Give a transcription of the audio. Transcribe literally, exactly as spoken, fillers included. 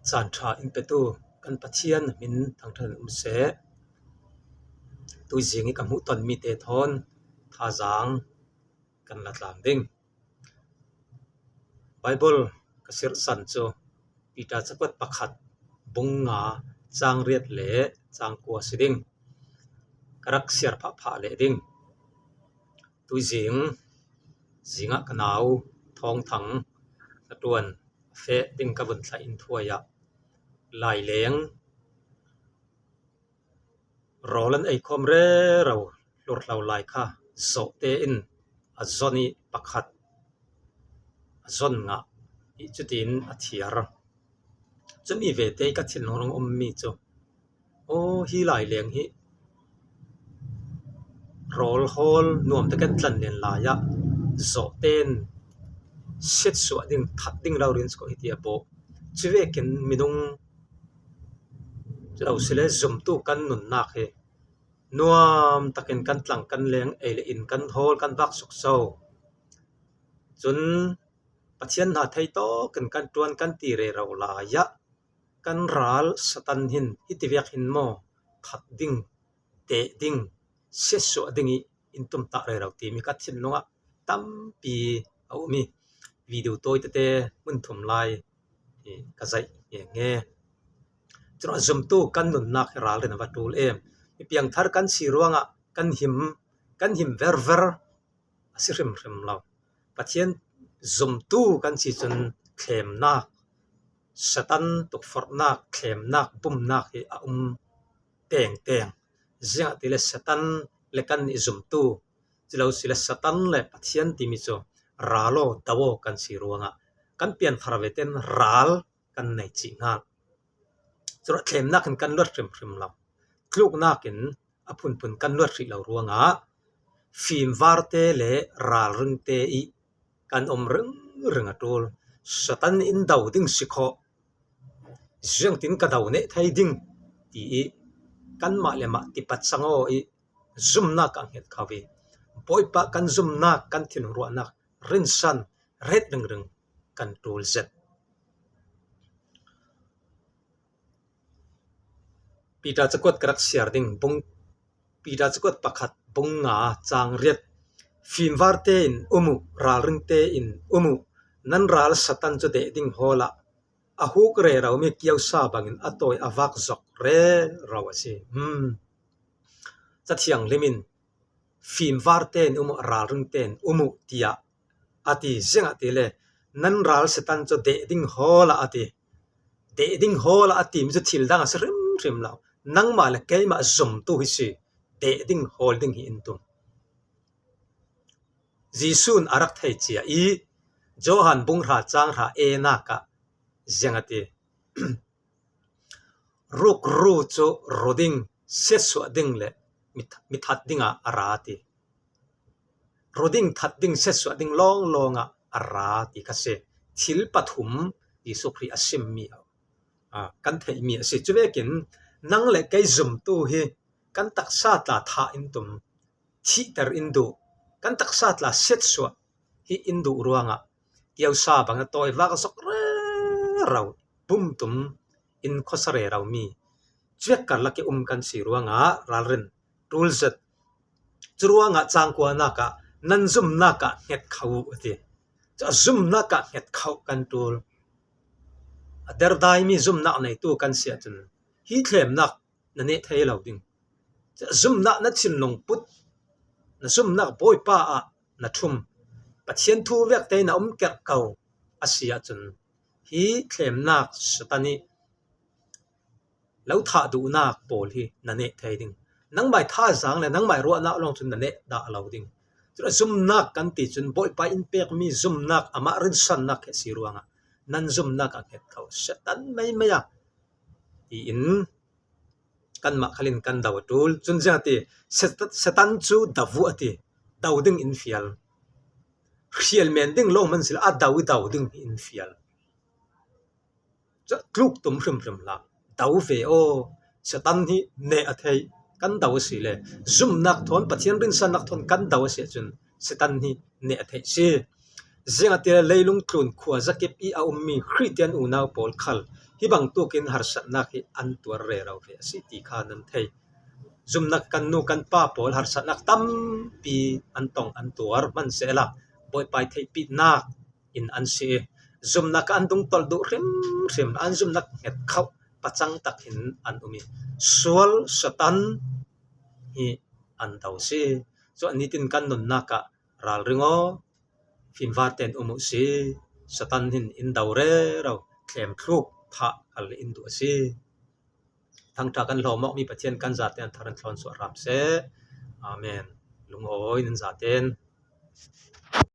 Caan ṭha in petu kan Pathian hmin thangṭhat in um seh. Tuizing hi ka hmuh tawn mite thawn thazaang kan la tlang ding. Baibal ka sirhsan cu Peter cakuat pakhat bung nga cang riat le cang kua si ding. Ka rak siar phahphah leh ding. Tuizing zingah ka nau Thawngthang hnaṭuan a feh ding ka vun tlaih in thuai ah Laileng rawl an ei khawm rero hlurhlo lai kha zawhte in a zon i pakhat a zon ngah i cutin a thiar. Cumi vete i ka thinlung rung ummi cu, aw, hi Laileng hi rawl hawl nuam takin tlan len lai ah zawhte in siatsuah ding, that ding rori an si ko hi ti a bawh. Cuvekin minung cu lo si le zumtu kan nunnak hi nuam takin kan tlang kan leng ei le in kan hawl kan vak sukso. Cun Pathian hna thei tawkin kan ṭuan kan ti rero lai ah kan ral Satan hin hiti vek hin maw that ding, teh ding, siatsuah ding i in tumtah rero timi ka thinlung ah tampi a um i video tawi tete hmun thum lai hi ka zaih nge nge. Cun a zumtu kan nunnak hi ralrin a va ṭul em. Mi piangthar kan si ruangah kan him, kan him verver a si hrimhrim lo. Pathian zumtu kan si cun thlemnak, Satan tukforhnak, thlemnak, bumnak hi a um tengteng. Ziangahtile Satan le kan i zumtu, culo sile Satan le Pathian timi cu ral aw, do aw kan si ruangah kan pianthar vete in ral kan nei cih hngal. Curuah thlemnak in kan luat hrimhrim lo. Tluknak in a phunphun kan luat hrih lo ruangah fimvarte le ralringte i kan um ringring a ṭul. Satan in do ding si khawh, ziangtin ka do neh thei ding ti i kanmah le mah tipat cang aw i zumnak ah hnget kho i Bawipa kan zumnak, kan thinlung ruahnak rinsan ret ringring kan ṭul zet. Peter cakuat ka rak siar ding bung, Peter cakuat pakhat bung nga cang riat. Fimvarte in um uh, ralringte in um uh, nan ral Satan cu deh ding hawl ah a huk reromi kiosa bangin a tawi a vak zok rero a si. Hmm. Cathiang hlimin fimvarte in um uh, ralringte in um uh tiah a ti. Ziangahtile nan ral Satan cu deh ding hawl ah a ti. Deh ding hawl ah a timi cu thil dang a si hrimhrim lo. Nangmah le keimah zumtu hi si, deh ding hawl ding hi in tum. Jesuh in a rak thei cia i Johan bung hra cang hra e nak ah ziang a ti. Rukru cu ru ding, siatsuah ding le mi, mi that dingah a ra ti. Ru ding, that ding, siatsuah ding lawnglawng ah a ra ti kha si. Thil pathum Jesuh Khrih a simmi, aa, kan theihmi a si. Cuvekin nang le kei zumtu hi kan taksa tla thah in tum, thihter in duh, kan taksa tla siatsuah hi in duh ruangah kiosa bang a tawi vak zok rero, bum tum in khuasa rero mi cuek karlak i um kan si ruangah ralrin ṭul zet. Curuangah cangkuanak ah nan zumnak ah hnget kho uh a ti. Cu a zumnak ah hnget kho kan ṭul. A derdaimi zumnak neitu kan si ahcun hi thlemnak na neh thei lo ding. Zumnak na thinlung put, na zumnak Bawipa ah na ṭhum, Pathian thu vekte na um kerh ko a si ahcun hi thlemnak Satan ih lo thah duhnak pawl hi na neh thei ding. Nangmai thazaang le nangmai ruahnak lawng cun na neh dah lo ding. Cun a zumnak kan ti cun Bawipa in pekmi zumnak, amah rinsannak khi a si ruangah nan zumnak a hnget kho. Satan meimei ah tiin kanmah khalin kan do a ṭul. Cun ziang a ti, Sat-, Satan cu do uh a ti. Do ding in fial. Hrial men ding lawng hman sila, a do i do ding hi in fial. Cu tluk tum hrimhrim hlah. Do ve aw. Satan hi neh a theih. Kan do a si le zumnak thawn, Pathian rinsannak thawn kan do a si ahcun Satan hi neh a theih si. Ziangahtile leilung tlun khua zakip i a ummi Khristian unau pawl khal Hi bangtukin harsatnak hi an tuar rero ve a si ti kha nan thei. Zumnak kan nu kan pa pawl harsatnak tampi an tong an tuar hman sehla, Bawipa i theihpihnak in an si i, zumnak an dungtolh duh hrimhrim, an zumnak hnget khauh pacang tak hin an um i, sual Satan hi an do si. Cu a nitin kan nunnak ah ralring aw, fimvate in um uh si. Satan hin in do rero, thlem thluk thah hal in duh a si. Thangṭha kan hlawm awk mi Pathian kan zate an thar an thlawn suah hram seh. Amen. Lungawi nan zaten.